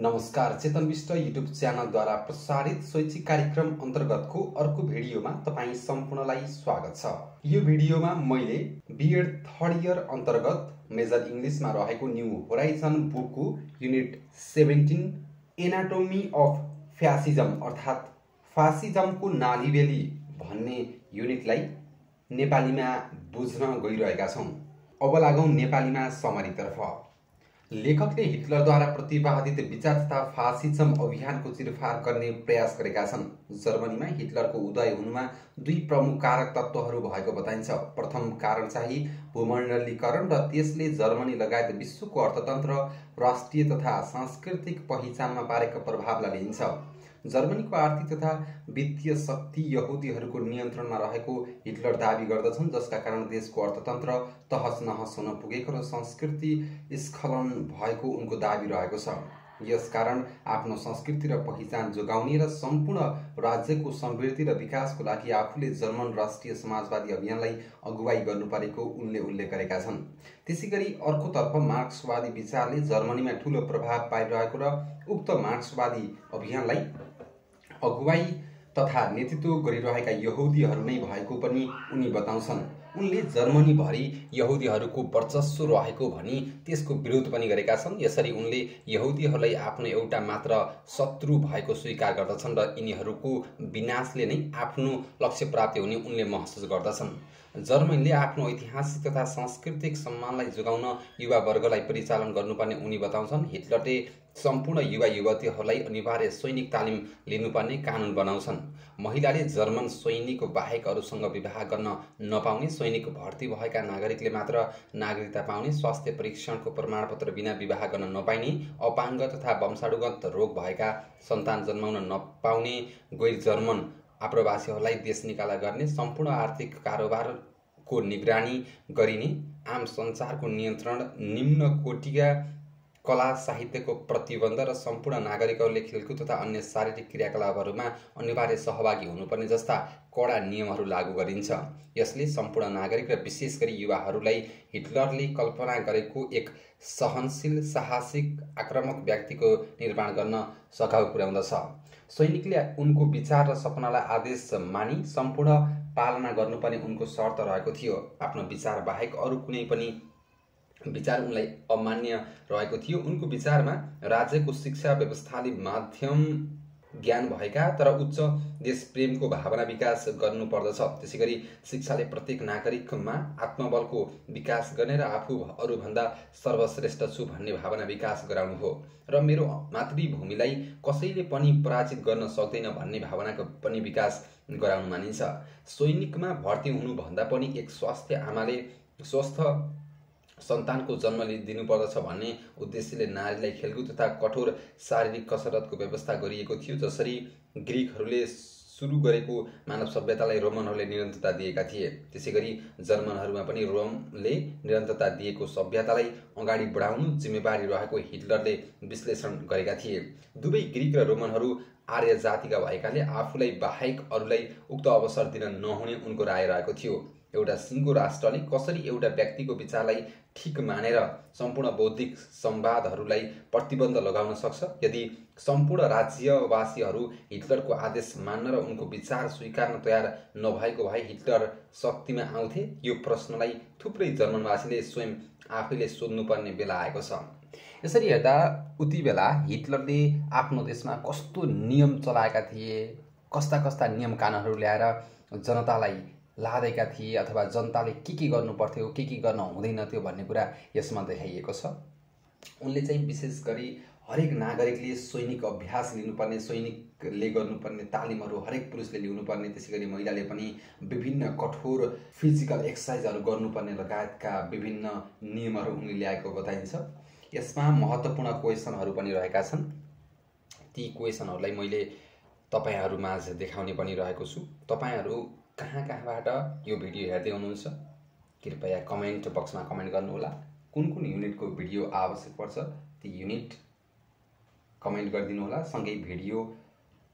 नमस्कार, चेतन विष्ट युट्युब च्यानलद्वारा प्रसारित शैक्षिक कार्यक्रम अन्तर्गतको अर्को भिडियोमा तपाईँ सम्पूर्णलाई स्वागत छ। यो भिडियोमा मैले बीएड थर्ड इयर अन्तर्गत मेजर इङ्ग्लिसमा रहेको न्यू होराइजन बुकको युनिट 17 एनाटोमी अफ फ्यासिजम अर्थात् फासिजमको नालीबेली भन्ने युनिटलाई नेपालीमा बुझ्न गइरहेका छौँ। अब लागौँ नेपालीमा समरीतर्फ। लेखकले हिटलरद्वारा प्रतिपादित विचार तथा फासिजम अभियानको चिरफार गर्ने प्रयास गरेका छन्। जर्मनीमा हिटलरको उदय हुनुमा दुई प्रमुख कारक तत्त्वहरू भएको बताइन्छ। प्रथम कारण चाहिँ भूमण्डलीकरण र त्यसले जर्मनी लगायत विश्वको अर्थतन्त्र, राष्ट्रिय तथा सांस्कृतिक पहिचानमा पारेको प्रभावलाई लिइन्छ। जर्मनीको आर्थिक तथा वित्तीय शक्ति यहुदीहरूको नियन्त्रणमा रहेको हिटलर दाबी गर्दछन्, जसका कारण देशको अर्थतन्त्र तहस नहस हुन पुगेको र संस्कृति स्खलन भएको उनको दाबी रहेको छ। यसकारण आफ्नो संस्कृति र पहिचान जोगाउने र सम्पूर्ण राज्यको समृद्धि र विकासको लागि आफूले जर्मन राष्ट्रिय समाजवादी अभियानलाई अगुवाई गर्नुपरेको उनले उल्लेख गरेका छन्। त्यसैगरी अर्कोतर्फ मार्क्सवादी विचारले जर्मनीमा ठूलो प्रभाव पाइरहेको र उक्त मार्क्सवादी अभियानलाई अगुवाई तथा नेतृत्व गरिरहेका यहुदीहरू नै भएको पनि उनी बताउँछन्। उनले जर्मनीभरि यहुदीहरूको वर्चस्व रहेको भनी त्यसको विरोध पनि गरेका छन्। यसरी उनले यहुदीहरूलाई आफ्नो एउटा मात्र शत्रु भएको स्वीकार गर्दछन् र यिनीहरूको विनाशले नै आफ्नो लक्ष्य प्राप्ति हुने उनले महसुस गर्दछन्। जर्मनीले आफ्नो ऐतिहासिक तथा सांस्कृतिक सम्मानलाई जोगाउन युवा वर्गलाई परिचालन गर्नुपर्ने उनी बताउँछन्। हिटलरले सम्पूर्ण युवा युवतीहरूलाई अनिवार्य सैनिक तालिम लिनुपर्ने कानुन बनाउँछन्। महिलाले जर्मन सैनिक बाहेक अरूसँग विवाह गर्न नपाउने, सैनिक भर्ती भएका नागरिकले मात्र नागरिकता पाउने, स्वास्थ्य परीक्षणको प्रमाणपत्र बिना विवाह गर्न नपाइने, अपाङ्ग तथा वंशाणुगत रोग भएका सन्तान जन्माउन नपाउने, गैर जर्मन आप्रवासीहरूलाई देश निकाला गर्ने, सम्पूर्ण आर्थिक कारोबारको निगरानी गरिने, आम सञ्चारको नियन्त्रण, निम्न कोटिका कला साहित्यको प्रतिबन्ध र सम्पूर्ण नागरिकहरूले खेलकुद तथा अन्य शारीरिक क्रियाकलापहरूमा अनिवार्य सहभागी हुनुपर्ने जस्ता कडा नियमहरू लागू गरिन्छ। यसले सम्पूर्ण नागरिक र विशेष गरी युवाहरूलाई हिटलरले कल्पना गरेको एक सहनशील, साहसिक, आक्रामक व्यक्तिको निर्माण गर्न सघाउ पुर्याउँदछ। सैनिकले उनको विचार र सपनालाई आदेश मानी सम्पूर्ण पालना गर्नुपर्ने उनको शर्त रहेको थियो। आफ्नो विचार बाहेक अरू कुनै पनि विचार उनलाई अमान्य रहेको थियो। उनको विचारमा राज्यको शिक्षा व्यवस्थाले माध्यम ज्ञान भएका तर उच्च देशप्रेमको भावना विकास गर्नुपर्दछ। त्यसैगरी शिक्षाले प्रत्येक नागरिकमा आत्मबलको विकास गर्ने र आफू अरूभन्दा सर्वश्रेष्ठ छु भन्ने भावना विकास गराउनु हो र मेरो मातृभूमिलाई कसैले पनि पराजित गर्न सक्दैन भन्ने भावनाको पनि विकास गराउनु मानिन्छ। सैनिकमा भर्ती हुनुभन्दा पनि एक स्वस्थ आमाले स्वस्थ सन्तानको जन्म दिनुपर्दछ भन्ने उद्देश्यले नारीलाई खेलकुद तथा कठोर शारीरिक कसरतको व्यवस्था गरिएको थियो। जसरी ग्रिकहरूले सुरु गरेको मानव सभ्यतालाई रोमनहरूले निरन्तरता दिएका थिए, त्यसैगरी जर्मनहरूमा पनि रोमले निरन्तरता दिएको सभ्यतालाई अगाडि बढाउनु जिम्मेवारी रहेको हिटलरले विश्लेषण गरेका थिए। दुवै ग्रिक र रोमनहरू आर्य जातिका भएकाले आफूलाई बाहेक अरूलाई उक्त अवसर दिन नहुने उनको राय रहेको थियो। एउटा सिङ्गो राष्ट्रले कसरी एउटा व्यक्तिको विचारलाई ठिक मानेर सम्पूर्ण बौद्धिक संवादहरूलाई प्रतिबन्ध लगाउन सक्छ? यदि सम्पूर्ण राज्यवासीहरू हिटलरको आदेश मान्न र उनको विचार स्वीकार्न तयार नभएको भए हिटलर शक्तिमा आउँथे? यो प्रश्नलाई थुप्रै जर्मनवासीले स्वयं आफैले सोध्नुपर्ने बेला आएको छ। यसरी हेर्दा उति बेला हिटलरले आफ्नो देशमा कस्तो नियम चलाएका थिए, कस्ता कस्ता नियम कानुनहरू ल्याएर जनतालाई लादेका थिए अथवा जनताले के गर्नु पर्थ्यो, के गर्न हुँदैन थियो भन्ने कुरा यसमा देखाइएको छ। उनले चाहिँ विशेष गरी हरेक नागरिकले सैनिक अभ्यास लिनुपर्ने, सैनिकले गर्नुपर्ने तालिमहरू हरेक पुरुषले लिनुपर्ने, त्यसैगरी महिलाले पनि विभिन्न कठोर फिजिकल एक्सर्साइजहरू गर्नुपर्ने लगायतका विभिन्न नियमहरू उनले ल्याएको बताइन्छ। यसमा महत्त्वपूर्ण क्वेसनहरू पनि रहेका छन्। ती क्वेसनहरूलाई मैले तपाईँहरूमाझ देखाउने पनि रहेको छु। तपाईँहरू कहाँबाट यो भिडियो हेर्दै हुनुहुन्छ कृपया कमेन्ट बक्समा कमेन्ट गर्नुहोला। कुन कुन युनिटको भिडियो आवश्यक पर्छ ती युनिट कमेन्ट गरिदिनु होला। सँगै भिडियो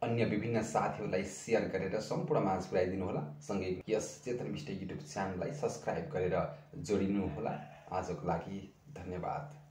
अन्य विभिन्न साथीहरूलाई सेयर गरेर सम्पूर्ण माझ पुर्याइदिनु होला। सँगै यस चेतन विष्ट युट्युब च्यानललाई सब्स्क्राइब गरेर जोडिनु होला। आजको लागि धन्यवाद।